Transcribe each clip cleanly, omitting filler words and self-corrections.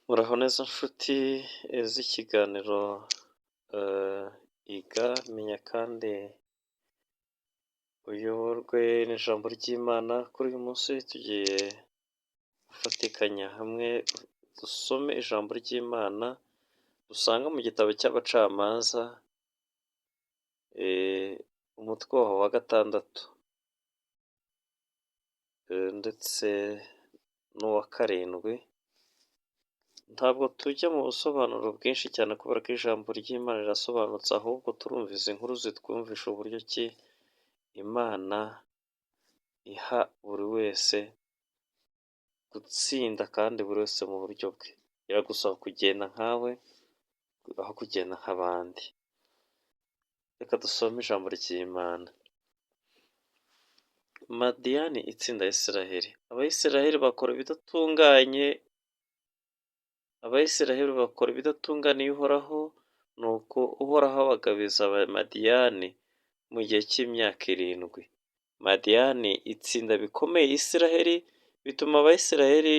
Muraho neza nshuti z'ikiganiro Iga Menya kandi uyoborwe n'ijambo ry'Imana. Kuri uyu munsi tugiye gufatikanya hamwe dusome ijambo ry'Imana dusanga mu gitabo cy'Abacamanza, umutwe waho wa gatandatu ndetse n'uwa karindwi. Ntabwo tujya mu busobanuro bwinshi cyane kubera ko ijambo ry'Imana rirasobanutse, ahubwo turumva izi nkuru zitwumvisha uburyo ki Imana iha buri wese gutsinda kandi buri wese mu buryo bwe. Iragusaba kugenda nkawe aho kugenda nk'abandi. Reka dusome ijambo ry'Imana. Madiyani itsinda Isiraheli. Abayisiraheli bakora ibidatunganye, Abayisiraheli bakora ibidatunganiye Uhoraho, nuko Uhoraho abagabiza Abamadiyani mu gihe cy'imyaka 7. Madiyani itsinda bikomeye Isiraheli, bituma Abayisiraheli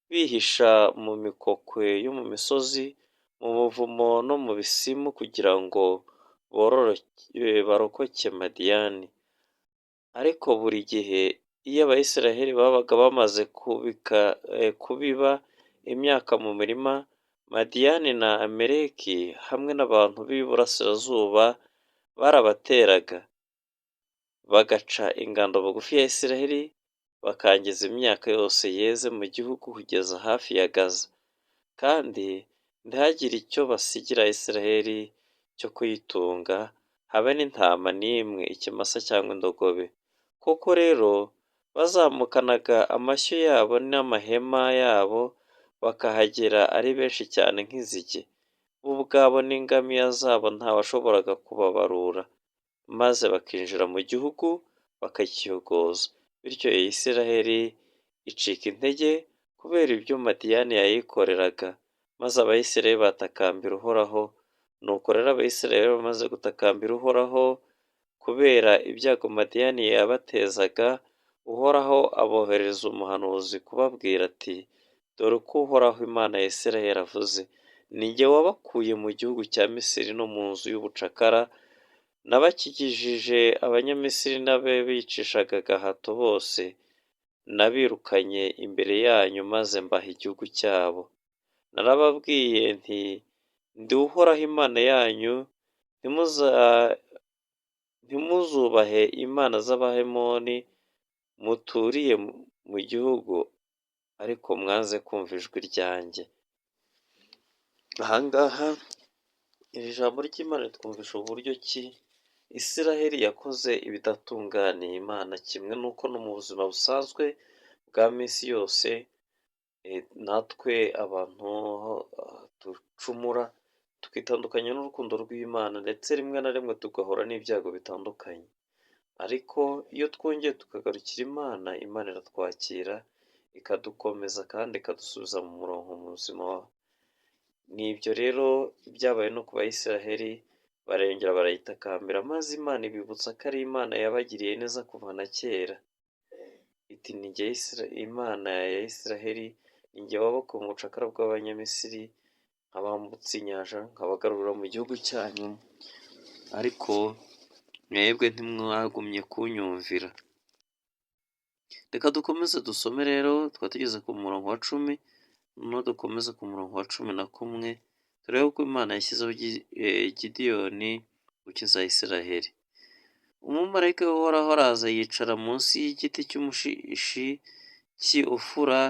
bihisha mu mikokwe yo mu misozi, mu buvumo no mu bisimu kugira ngo barokoke Madiyani. Ariko buri gihe iyo Abayisiraheli babaga bamaze kubiba imyaka mu mirima, Madiyani na Amaleki hamwe n'abantu b'iburasirazuba barabateraga, bagaca ingando bugufi ya Isiraheli, bakangiza imyaka yose yeze mu gihugu kugeza hafi ya Gaza, kandi ntihagire icyo basigira Isiraheli cyo kuyitunga, habe n'intama n'imwe, ikimasa cyangwa indogobe. Koko rero bazamukanaga amashyo yabo n'amahema yabo, bakahagera ari benshi cyane nk'inzige. Bo ubwabo n'ingamiya zabo ntawashoboraga kubabarura, maze bakinjira mu gihugu bakakiyogoza. Bityo Isiraheli icika intege kubera ibyo Madiyani yayikoreraga, maze Abayisiraheli batakambira Uhoraho. Nuko rero Abayisiraheli bamaze gutakambira Uhoraho kubera ibyago Madiyani yabatezaga, Uhoraho aboherereza umuhanuzi kubabwira ati: "Dore uko Uhoraho Imana ya Isiraheli avuze: Ni jye wabakuye mu gihugu cya Misiri no mu nzu y'ubucakara, nabakijije Abanyamisiri n'ababicishaga agahato bose, nabirukanye imbere yanyu maze mbaha igihugu cyabo. Narababwiye nti: Ndi Uhoraho Imana yanyu, ntimuzubahe imana z'Abahemoni muturiye mu gihugu, ariko mwanze kumva ijwi ryanjye." Aha ngaha iri jambo ry'Imana ritwumvisha uburyo ki Isiraheli yakoze ibidatunganiye Imana, kimwe n'uko no mu buzima busanzwe bwa minsi yose natwe abantu ducumura, tukitandukanya n'urukundo rw'Imana, ndetse rimwe na rimwe tugahura n'ibyago bitandukanye. Ariko iyo twongeye tukagarukira Imana, Imana iratwakira, ikadukomeza kandi ikadusubiza mu murongo muzima. Ni ibyo rero byabaye no ku Bayisiraheli, barongera barayitakambira, maze Imana ibibutsa ko ari Imana yabagiriye neza kuva na kera. Iti: "Ni jye Imana ya Isiraheli, ni jye wabakuye mu bucakara bw'Abanyamisiri, nkabambutsa inyanja, nkabagarura mu gihugu cyanyu, ariko mwebwe ntimwagumye kunyumvira." Reka dukomeze dusome rero, twari tugeze ku murongo wa 10, noneho dukomeze ku murongo wa 11, turebe uko Imana yashyizeho Gidiyoni gukiza Isiraheli. Umumarayika w'Uhoraho araza yicara munsi y'igiti cy'umushishi cy'i Ofura,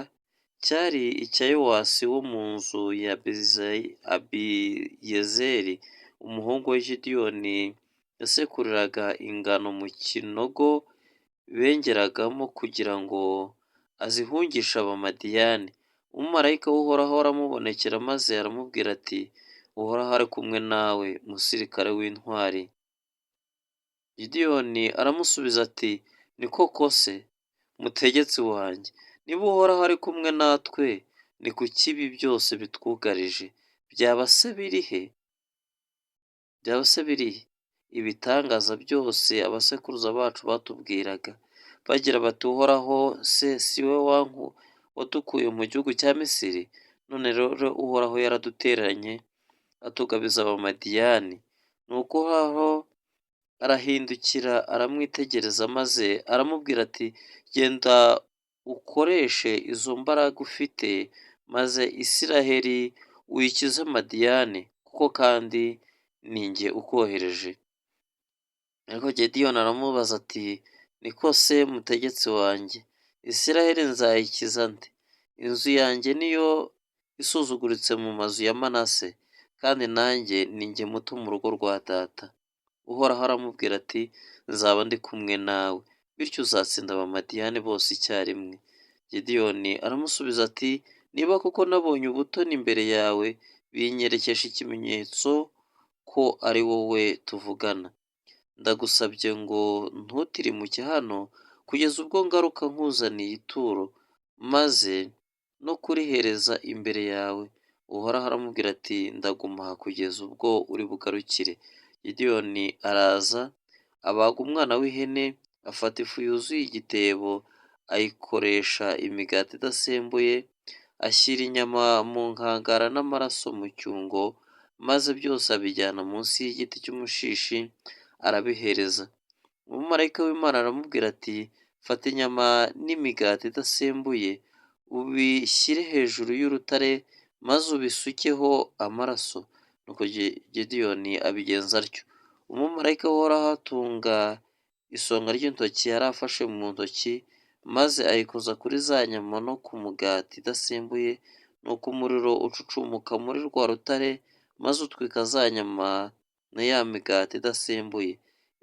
cyari icya Yowasi wo mu nzu ya Abiyezeri. Umuhungu wa Gidiyoni yasekuriraga ingano mu kinogo bengeragamo kugira ngo azihungishe Abamadiyani. Umumarayika w'Uhoraho aramubonekera maze aramubwira ati: "Uhoraho ari kumwe nawe, musirikare w'intwari." Gidiyoni aramusubiza ati: "Ni koko se, mutegetsi wanjye, niba Uhoraho ari kumwe natwe, ni kuki ibi byose bitwugarije? Byaba se biri he? Byaba se biri he ibitangaza byose abasekuruza bacu batubwiraga, bagira bati: Uhoraho se si we wadukuye mu gihugu cya Misiri?" None rero Uhoraho yaradutereranye atugabiza Abamadiyani." Nuko Uhoraho arahindukira aramwitegereza maze aramubwira ati: "Genda ukoreshe izo mbaraga ufite, maze Isiraheli uyikize Madiyani, kuko kandi ni jye ukohereje." Ariko Gideyoni aramubaza ati: "Niko se mutegetsi wanjye, Isiraheli nzayikiza nte? Inzu yanjye niyo isuzuguritse mu mazu ya Manase, kandi nanjye ni jye muto mu rugo rwa data." Uhoraho aramubwira ati: "Nzaba ndi kumwe nawe, bityo uzatsinda Abamadiyani bose icyarimwe." Gideyoni aramusubiza ati: "Niba koko nabonye ubutoni imbere yawe, binyerekesha ikimenyetso ko ari wowe tuvugana. Ndagusabye ngo ntutirimuke hano kugeza ubwo ngaruka nkuzaniye ituro, maze no kurihereza imbere yawe." Uhoraho aramubwira ati: "Ndaguma aha kugeza ubwo uri bugarukire." Gideyoni araza abaga umwana w'ihene, afata ifu yuzuye igitebo ayikoresha imigati idasembuye, ashyira inyama mu nkangara n'amaraso mu cyungo, maze byose abijyana munsi y'igiti cy'umushishi arabihereza. Umumarayika w'Imana aramubwira ati: "Fata inyama n'imigati idasembuye ubishyire hejuru y'urutare, maze ubisukeho amaraso." Nuko Gideyoni abigenza atyo. Umumarayika w'Uhoraho atunga isonga ry'intoki yari afashe mu ntoki, maze ayikoza kuri za nyama no ku mugati idasembuye. Nuko umuriro ucucumuka muri rwa rutare, maze utwika za nyama na ya migati idasembuye.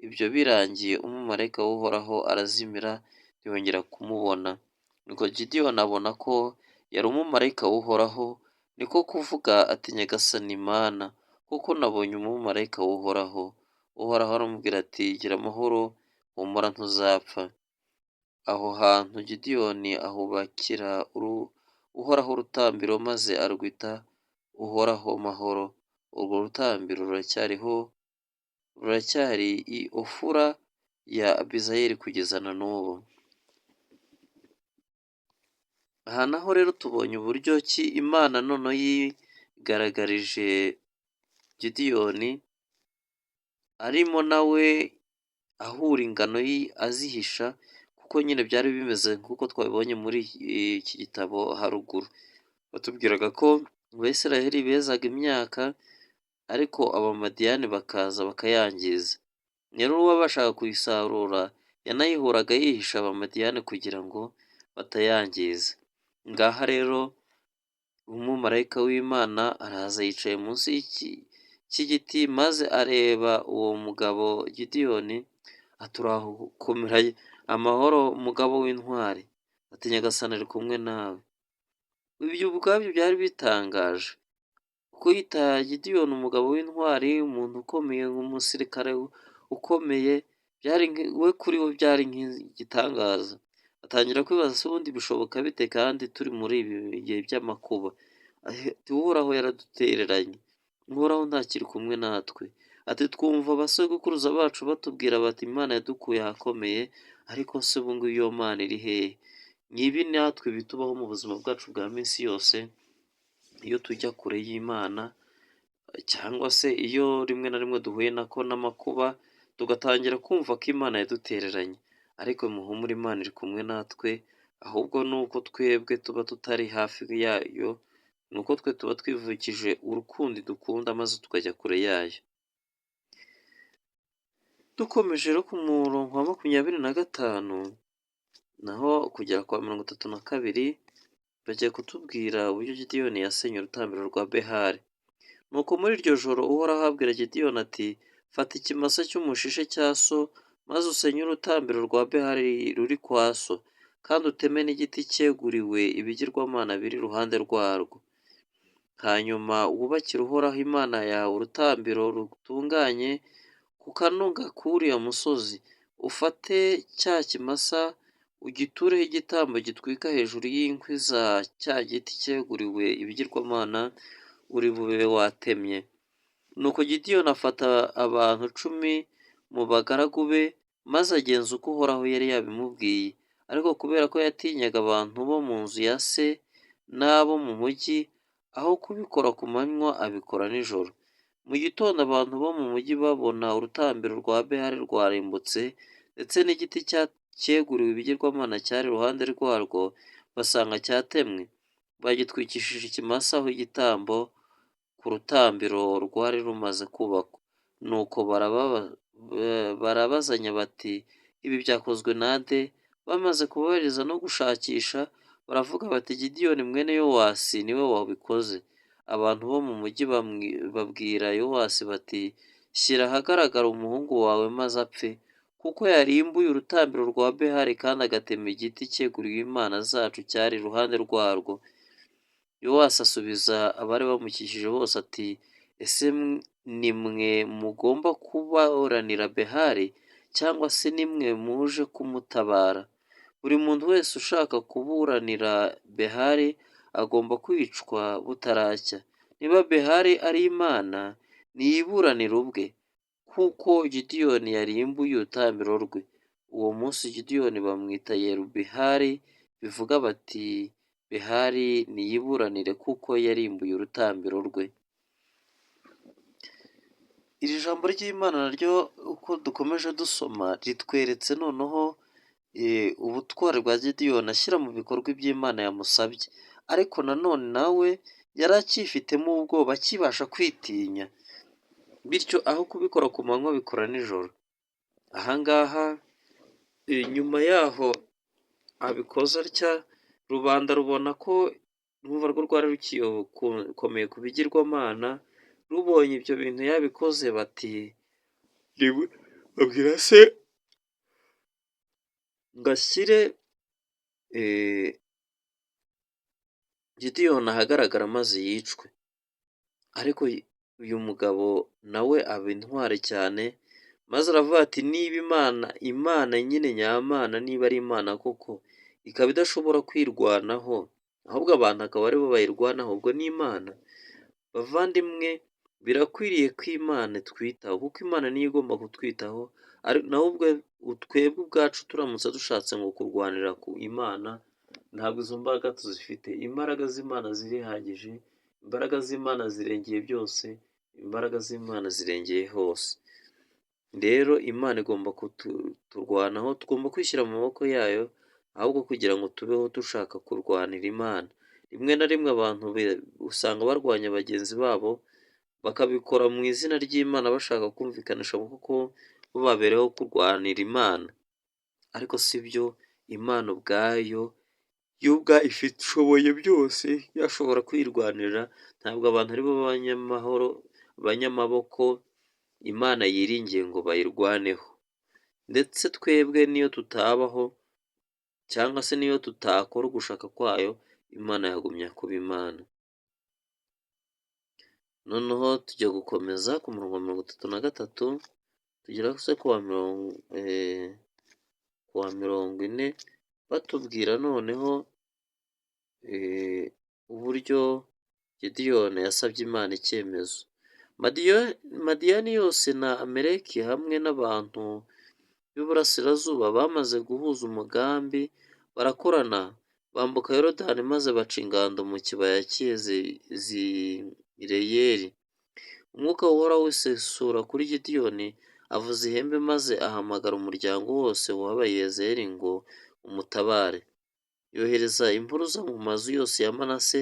Ibyo birangiye, umumarayika w'Uhoraho arazimira, ntiyongera kumubona. Nuko Gideyoni abona ko yari umumarayika w'Uhoraho, niko kuvuga ati: "Nyagasani Mana, kuko nabonye umumarayika w'Uhoraho." Uhoraho aramubwira ati: "Gira amahoro, humura ntuzapfa." Aho hantu Gideyoni ahubakira Uhoraho urutambiro, maze arwita Uhoraho Mahoro. Urwo rutambiro ruracyariho, ruracyari i Ofura ya Abiyezeri kugeza na n'ubu. Aha naho rero tubonye uburyo ki Imana noneho yigaragarije Gideyoni, arimo nawe ahura ingano azihisha, kuko nyine byari bimeze nk'uko twabibonye muri iki gitabo haruguru. Batubwiraga ko Abayisraheli bezaga imyaka, ariko Abamadiyani bakaza bakayangiza. Rero uwabashaga kuyisarura yanayihuraga yihisha Abamadiyani kugira ngo batayangiza. Ngaha rero umumarayika w'Imana araza yicaye munsi cy'igiti, maze areba uwo mugabo Gideyoni, ati: "Uraho komera amahoro mugabo w'intwari." Ati: "Nyagasani ari kumwe nawe." Ibyo ubwabyo byari bitangaje. Kwita Gideyoni umugabo w'intwari, umuntu ukomeye, umusirikare ukomeye, byari we kuri we byari nk'igitangaza. Atangira kwibaza se ubundi bishoboka bite kandi turi muri ibi bihe by'amakuba. Ati: "Uhoraho yaradutereranye, Uhoraho ntakiri kumwe natwe." Ati: "Twumva abasogokuruza bacu batubwira bati Imana yadukuye ahakomeye, ariko se ubu ngubu iyo Mana iri hehe?" Ngibi natwe bitubaho mu buzima bwacu bwa minsi yose, iyo tujya kure y'Imana, cyangwa se iyo rimwe na rimwe duhuye nako n'amakuba, tugatangira kumva ko Imana yadutereranye. Ariko muhumure, Imana iri kumwe natwe, ahubwo ni uko twebwe tuba tutari hafi yayo, ni uko twe tuba twivukije urukundo idukunda maze tukajya kure yayo. Dukomeje rero ku murongo wa 25, naho kugera kwa 32, bagiye kutubwira uburyo Gideyoni yasenye urutambiro rwa Behali. Nuko muri iryo joro Uhoraho abwira Gideyoni ati: "Fata ikimasa cy'umushishe cya so, maze usenye urutambiro rwa Behali ruri kwa so, kandi uteme n'igiti cyeguriwe ibigirwamana biri iruhande rwarwo. Hanyuma wubakire Uhoraho Imana yawe urutambiro rutunganye ku kanunga k'uriya musozi. Ufate cya kimasa ugitureho igitambo gitwikwa hejuru y'inkwi za cya giti cyeguriwe ibigirwamana uri bube watemye." Nuko Gideyoni afata abantu 10 mu bagaragu be, maze agenza uko Uhoraho yari yabimubwiye. Ariko kubera ko yatinyaga abantu bo mu nzu ya se n'abo mu mujyi, Aho kubikora ku manywa abikora nijoro. Mu gitondo abantu bo mu mujyi babona urutambiro rwa Behali rwarimbutse, ndetse n'igiti cyeguriwe ibigirwamana cyari iruhande rwarwo basanga cyatemwe, bagitwikishije ikimasa ho igitambo ku rutambiro rwari rumaze kubakwa. Nuko barabazanya bati ibi byakozwe na nde? Bamaze kubaririza no gushakisha, baravuga bati Gideyoni mwene Yowasi ni we wabikoze. Abantu bo mu mujyi babwira Yowasi bati shyira ahagaragara umuhungu wawe maze apfe, kuko yarimbuye urutambiro rwa Behali kandi agatema igiti cyeguriwe imana zacu cyari iruhande rwarwo. Yowasi asubiza abari bamukikije bose ati ese ni mwe mugomba kuburanira Behali, cyangwa se ni mwe muje kumutabara? Buri muntu wese ushaka kuburanira Behali agomba kwicwa butaracya. Niba Behali ari imana, niyiburanire ubwe, kuko Gideyoni yarimbuye urutambiro rwe. Uwo munsi Gideyoni bamwita Yerubehali, bivuga bati Behali niyiburanire kuko yarimbuye urutambiro rwe. Iri jambo ry'Imana naryo uko dukomeje dusoma ritweretse noneho ubutwari bwa Gideyoni ashyira mu bikorwa iby'Imana yamusabye, ariko nanone nawe yari akifitemo ubwoba akibasha kwitinya, bityo aho kubikora ku manywa abikora nijoro. Ahangaha nyuma yaho abikoze atya, rubanda rubona ko urumva rwo rwari rukikomeye ku bigirwamana, rubonye ibyo bintu yabikoze bati babwira se ngo ashyire Gideyoni ahagaragara maze yicwe. Ariko uyu mugabo nawe aba intwari cyane, maze aravuga ati niba Imana nyine nyamana, niba ari Imana koko, ikaba idashobora kwirwanaho, ahubwo abantu akaba aribo bayirwanaho, ubwo ni Imana. Bavandimwe, birakwiriye ko Imana itwitaho, kuko Imana niyo igomba kutwitaho, naho ubwo twebwe ubwacu turamutse dushatse ngo kurwanira ku Imana, ntabwo izo mbaraga tuzifite. Imbaraga z'Imana zirihagije, imbaraga z'Imana zirengeye byose, imbaraga z'Imana zirengeye hose. Rero Imana igomba kuturwanaho, tugomba kwishyira mu maboko yayo, ahubwo kugira ngo tubeho dushaka kurwanira Imana. Rimwe na rimwe abantu usanga barwanya bagenzi babo, bakabikora mu izina ry'Imana bashaka kumvikanisha kuko bo babereyeho kurwanira Imana. Ariko si byo, Imana ubwayo yo ubwayo ishoboye byose, yashobora kwirwanirira, ntabwo abantu ari bo banyamahoro, banyamaboko Imana yiringiye ngo bayirwaneho. Ndetse twebwe niyo tutabaho cyangwa se niyo tutakora ugushaka kwayo, Imana yagumya kuba Imana. Noneho tujya gukomeza ku murongo wa 33 tugera se ku wa 40, batubwira noneho uburyo Gideyoni yasabye Imana icyemezo. Madiyani yose na Amaleki hamwe n'abantu b'iburasirazuba bamaze guhuza umugambi, barakorana, bambuka Yorodani maze baca ingando mu kibaya cy'i Yezereyeli. Umwuka w'Uhoraho wisesura kuri Gideyoni, avuza ihembe maze ahamagara umuryango wose w'Abayezeri ngo umutabare. Yohereza impuruza mu mazu yose ya Manase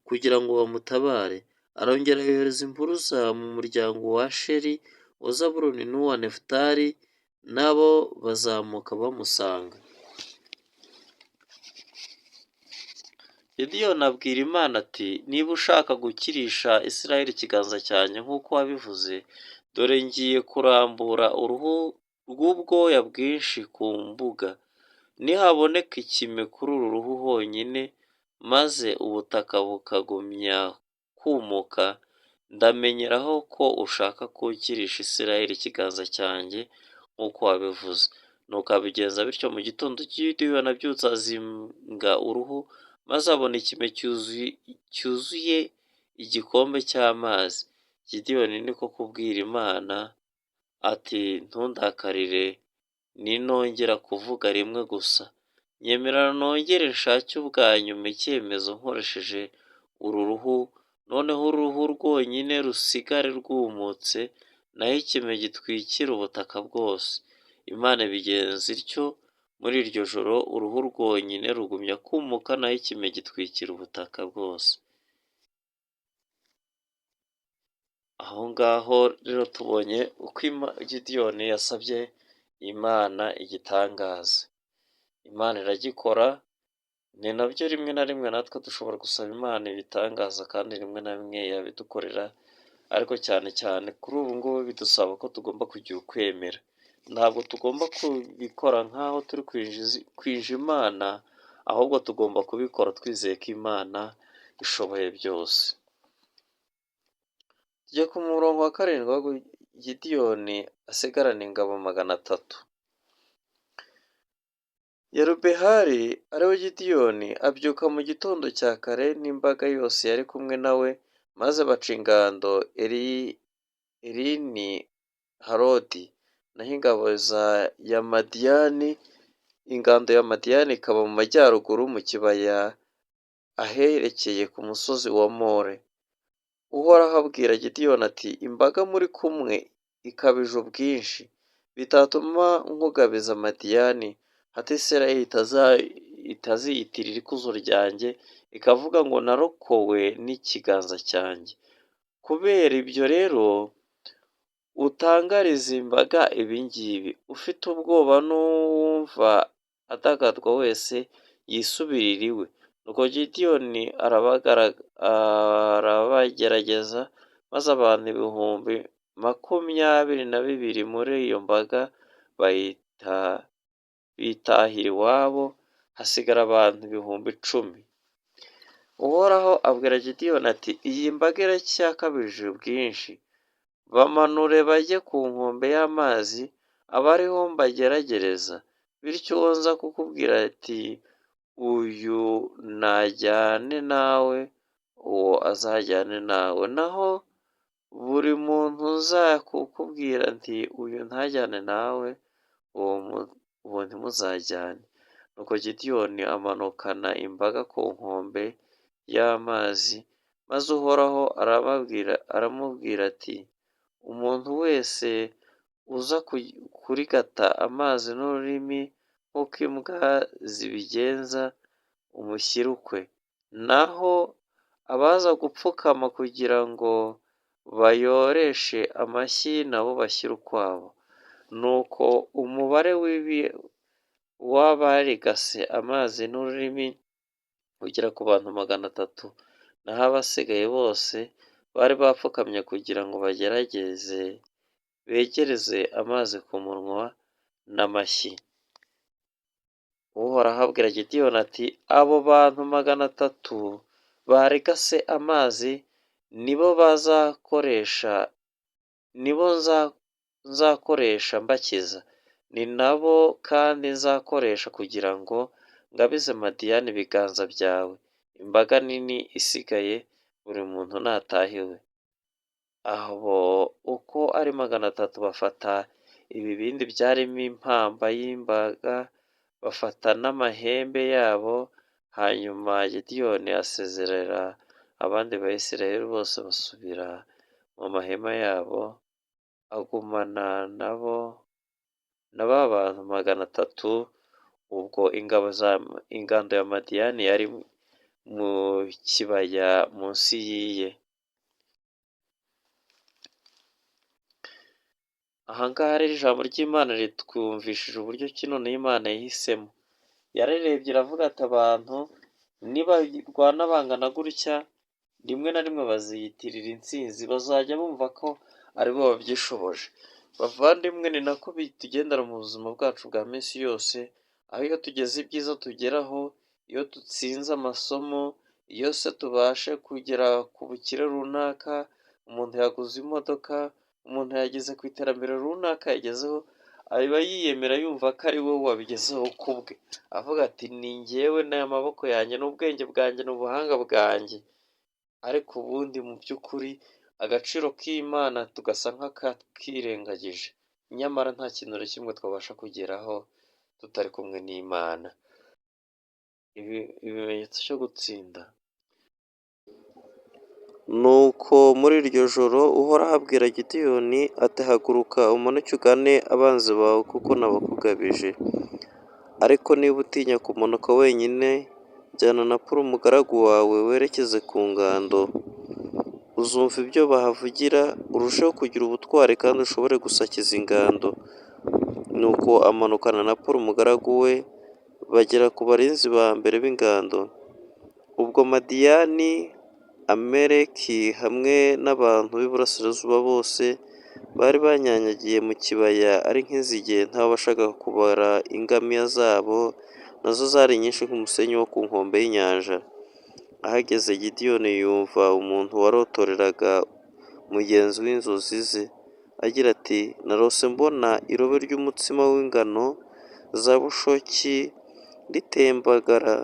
kugira ngo bamutabare. Arongera yohereza impuruza mu muryango wa Asheri, uwa Zabuloni n'uwa Nefutali, nabo bazamuka bamusanga. Gideyoni abwira Imana ati niba ushaka gukirisha Isirayeli ikiganza cyanjye nk'uko wabivuze, dore ngiye kurambura uruhu rw'ubwoya bwinshi ku mbuga. Nihaboneka ikime kuri uru ruhu honyine, maze ubutaka bukagumya kumuka, ndamenyeraho ko ushaka gukirisha Isirayeli ikiganza cyanjye nk'uko wabivuze. Nuko abigenza bityo. Mu gitondo Gideyoni abyutse azinga uruhu, maze abona ikime cyuzuye igikombe cy'amazi. Gideyoni niko kubwira Imana ati ntundakarire ninongera kuvuga rimwe gusa, nyemerera nongere nshake ubwa nyuma icyemezo nkoresheje uru ruhu Noneho uruhu rwonyine rusigare rwumutse, naho ikime gitwikire ubutaka bwose. Imana ibigenza ityo muri iryo joro, uruhu rwonyine rugumya kumuka, naho ikime gitwikira ubutaka bwose. Aho ngaho rero tubonye uko Gidiyoni yasabye Imana igitangaza, Imana iragikora. Ni nabyo rimwe na rimwe natwe dushobora gusaba Imana ibitangaza, kandi rimwe na rimwe yabidukorera, ariko cyane cyane kuri ubu ngubu bidusaba ko tugomba kugira ukwemera. Ntabwo tugomba kubikora nk'aho turi kwinja Imana, ahubwo tugomba kubikora twizeye ko Imana ishoboye byose. Tujya ku murongo wa 7 aho Gidiyoni asigarana ingabo 300. Yerubehali ariwe Gidiyoni abyuka mu gitondo cya kare n'imbaga yose yari kumwe nawe, maze baca ingando Elini Harodi. Naho ingabo ya Madiyani, ingando ya Madiyani ikaba mu majyaruguru mu kibaya aherekeye ku musozi wa More. Uhoraho abwira Gidiyoni ati: imbaga muri kumwe ikabije ubwinshi, bitatuma nkugabiza Madiyani, hato Isirayeli itaziyitirira ikuzo ryanjye, ikavuga ngo narokowe n'ikiganza cyanjye. Kubera ibyo rero utangarize imbaga ibi ngibi, ufite ubwoba n'uwumva adagadwa wese yisubirire iwe. Nuko Gidiyoni arabagerageza, maze abantu 22,000 muri iyo mbaga bitahira iwabo, hasigara abantu 10,000. Uhoraho abwira Gidiyoni ati: iyi mbaga iracyakabije ubwinshi, bamanure bajye ku nkombe y'amazi, abe ariho mbageragereza. Bityo uwo nza kukubwira ati uyu najyane nawe, uwo azajyane nawe. Naho buri muntu nza kukubwira nti uyu ntajyane nawe, uwo ntimuzajyane. Nuko Gidiyoni amanukana imbaga ku nkombe y'amazi, maze Uhoraho aramubwira ati: umuntu wese uza kurigata amazi n'ururimi nk'uko imbwa zibigenza, umushyire ukwe. Naho abaza gupfukama kugira ngo bayoreshe amashyi nabo bashyire ukwabo. Nuko umubare w'abarigase amazi n'ururimi ugera ku bantu 300, naho abasigaye bose bari bapfukamye kugira ngo bagerageze begereze amazi ku munwa n'amashyi. Uhoraho abwira Gidiyoni ati: abo bantu 300 barigase amazi nibo bazakoresha, nibo nzakoresha mbakiza, ni nabo kandi nzakoresha kugira ngo ngabize Madiyani ibiganza byawe. Imbaga nini isigaye, buri muntu natahe iwe. Abo uko ari 300 bafata ibibindi byarimo impamba y'imbaga, bafata n'amahembe yabo. Hanyuma Gidiyoni asezerera abandi Bayisraheli bose basubira mu mahema yabo, agumana nabo na ba bantu 300. Ubwo ingabo za ingando ya Madiyani yari mu kibaya munsi yiye. Aha ngaha rero ijambo ry'Imana ritwumvishije uburyo ki noneho Imana yahisemo. Yararebye iravuga ati abantu nibarwana bangana gutya, rimwe na rimwe baziyitirira intsinzi, bazajya bumva ko aribo babyishoboje. Bavandimwe, ni nako bitugendera mu buzima bwacu bwa minsi yose, aho iyo tugeze ibyiza tugeraho, iyo dutsinze amasomo, iyo se tubashe kugera ku bukire runaka, umuntu yaguze imodoka, umuntu yageze ku iterambere runaka yagezeho, aba yiyemera yumva ko ari we wabigezeho ku bwe, avuga ati ni njyewe n'aya maboko yanjye n'ubwenge bwanjye n'ubuhanga bwanjye. Ariko ubundi mu by'ukuri agaciro k'Imana tugasa nk'akakirengagije, nyamara nta kintu na kimwe twabasha kugeraho tutari kumwe n'Imana. Ibimenyetso cyo gutsinda. Nuko muri iryo joro Uhoraho abwira Gideyoni ati: "Haguruka umanuke ugane abanzi bawe kuko nabakugabije. Ariko niba utinya kumanuka wenyine, jyana na Pura umugaragu wawe werekeze ku ngando. Uzumva ibyo bahavugira, urusheho kugira ubutwari kandi ushobore gusakiza ingando." Nuko amanukana na Pura umugaragu we, bagera ku barinzi ba mbere b'ingando. Ubwo Madiyani, Amaleki hamwe n'abantu b'iburasirazuba bose bari banyanyagiye mu kibaya ari nk'inzige, ntawabashaga kubara ingamiya zabo, nazo zari nyinshi nk'umusenyi wo ku nkombe y'inyanja. Ahageze Gideyoni yumva umuntu warotoreraga mugenzi we inzozi ze, agira ati: "Narose mbona irobe ry'umutsima w'ingano za bushoki ritembagara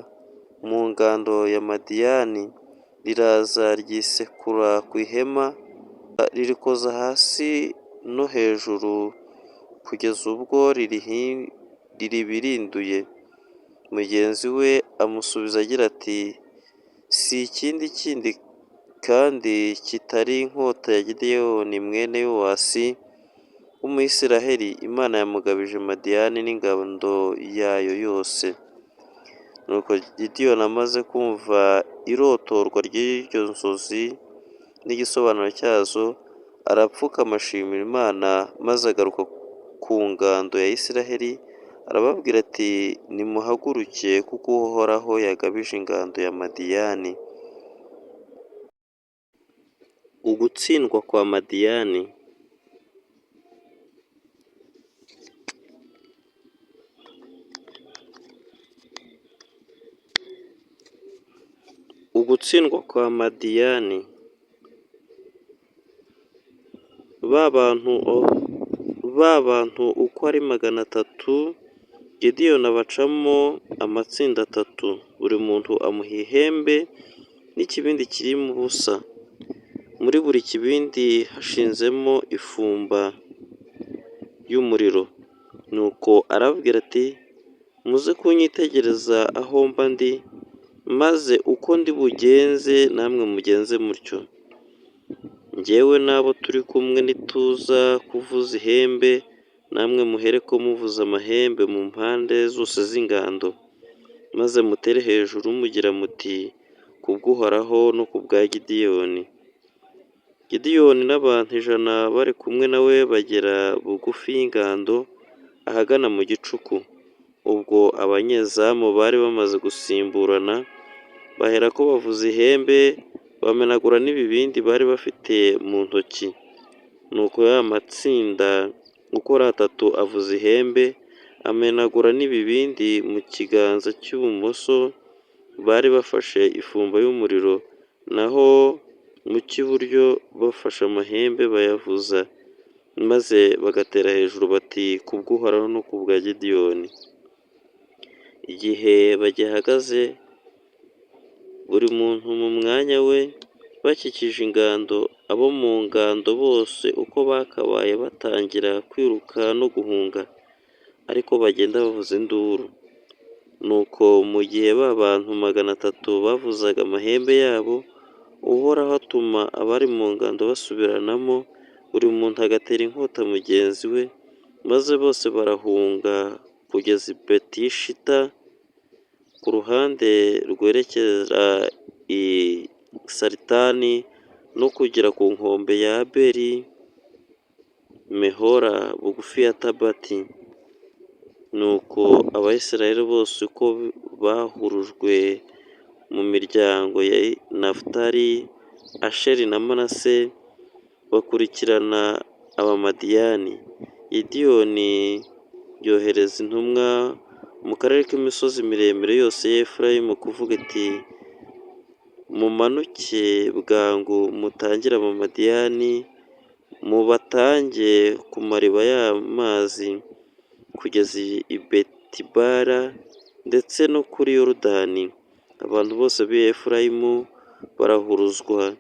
mu ngando ya Madiyani, riraza ryisekura ku ihema, ririkoza hasi no hejuru kugeza ubwo riribirinduye." Mugenzi we amusubiza agira ati: "Si ikindi kindi kandi kitari inkota ya Gideyoni mwene Yowasi w'Umuyisraheli, Imana yamugabije Madiyani n'ingando yayo yose." Nuko Gideyoni amaze kumva irotorwa ry'izo nzozi n'igisobanuro cyazo, arapfukama ashimira Imana, maze agaruka ku ngando ya Israheli, arababwira ati: "Nimuhaguruke kuko Uhoraho yagabije ingando ya Madiyani." Ugutsindwa kwa Madiyani. Ugutsindwa kwa Madiyani. Ba bantu uko ari 300, Gideyoni abacamo amatsinda atatu, buri muntu amuha ihembe n'ikibindi kirimo ubusa. Muri buri kibindi hashinzemo ifumba y'umuriro. Nuko arababwira ati: "Muze kunyitegereza aho mba ndi, maze uko ndi bugenze namwe mugenze mutyo. Njyewe n'abo turi kumwe nituza kuvuza ihembe, namwe muhereko muvuza amahembe mu mpande zose z'ingando, maze mutere hejuru mugira muti: Ku bw'Uhoraho no ku bwa Gideyoni." Gideyoni n'abantu 100 bari kumwe na we bagera bugufi y'ingando ahagana mu gicuku. Ubwo abanyezamu bari bamaze gusimburana, baherako bavuza ihembe, bamenagura n'ibibindi bari bafite mu ntoki. Nuko ya matsinda uko ari atatu avuza ihembe, amenagura n'ibibindi mu kiganza cy'ibumoso bari bafashe ifumba y'umuriro, naho mu cy'iburyo bafashe amahembe bayavuza, maze bagatera hejuru bati: "Ku bw'Uhoraho no ku bwa Gideyoni." Igihe bagihagaze buri muntu mu mwanya we, bakikije ingando, abo mu ngando bose uko bakabaye batangira kwiruka no guhunga, ariko bagenda bavuza induru. Nuko mu gihe ba bantu 300 bavuzaga amahembe yabo, Uhoraho atuma abari mu ngando basubiranamo, buri muntu agatera inkota mugenzi we, maze bose barahunga kugeza i Betishita, ku ruhande rwerekera i Saritani no kugera ku nkombe ya Abeli Mehola bugufi ya Tabati. Nuko Abayisraheli bose uko bahurujwe mu miryango ya Nafutali, Asheri na Manase, bakurikirana Abamadiyani. Gideyoni yohereza intumwa mu karere k'imisozi miremire yose ya Efurayimu kuvuga iti: "Mumanuke bwangu mutangire Abamadiyani, mubatange ku mariba y'amazi kugeza i Betibara ndetse no kuri Yorodani." Abantu bose b'i Efurayimu barahuruzwa,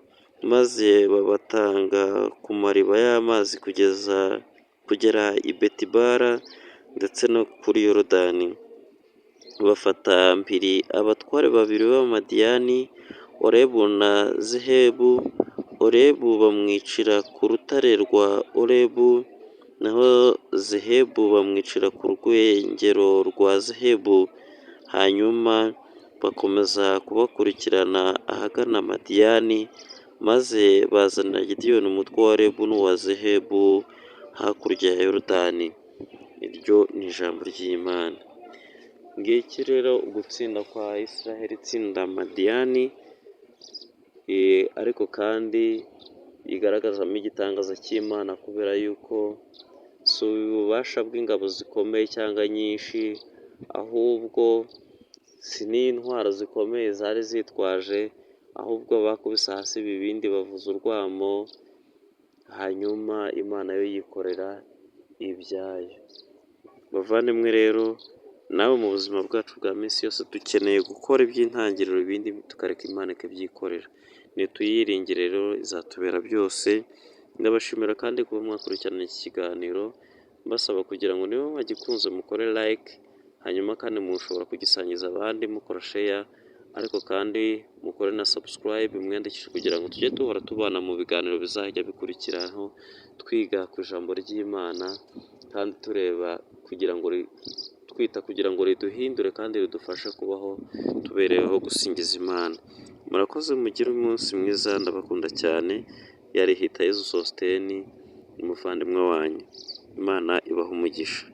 maze babatanga ku mariba y'amazi kugeza kugera i Betibara ndetse no kuri Yorodani. Bafata mpiri abatware babiri b'Abamadiyani, Orebu na Zehebu. Orebu bamwicira ku rutare rwa Orebu, naho Zehebu bamwicira ku rwengero rwa Zehebu. Hanyuma bakomeza kubakurikirana ahagana Madiyani, maze bazanira Gideyoni umutwe wa Orebu n'uwa Zehebu hakurya ya Yorodani. Iryo ni ijambo ry'Imana. Ngiki rero ugutsinda kwa Israheli itsinda Madiyani, ariko kandi igaragazamo igitangaza cy'Imana kubera yuko si ububasha bw'ingabo zikomeye cyangwa nyinshi, ahubwo si n'intwaro zikomeye zari zitwaje, ahubwo bakubise hasi ibibindi bavuza urwamo, hanyuma Imana yo yikorera ibyayo. Bavandimwe rero, nawe mu buzima bwacu bwa minsi yose dukeneye gukora iby'intangiriro, ibindi tukareka Imana ikabyikorera. Nituyiringire rero izatubera byose. Ndabashimira kandi kuba mwakurikirana iki kiganiro, mbasaba kugira ngo niba mwagikunze mukore like, hanyuma kandi mushobora kugisangiza abandi mukora share, ariko kandi mukore na subscribe, mwiyandikishe kugira ngo tujye duhora tubana mu biganiro bizajya bikurikiraho, twiga ku ijambo ry'Imana kandi tureba kugira ngo twita kugira ngo riduhindure kandi ridufashe kubaho tubereyeho gusingiza Imana. Murakoze, mugire umunsi mwiza, ndabakunda cyane. Yari Hitayezu Sosthène, umuvandimwe wanyu. Imana ibahe umugisha.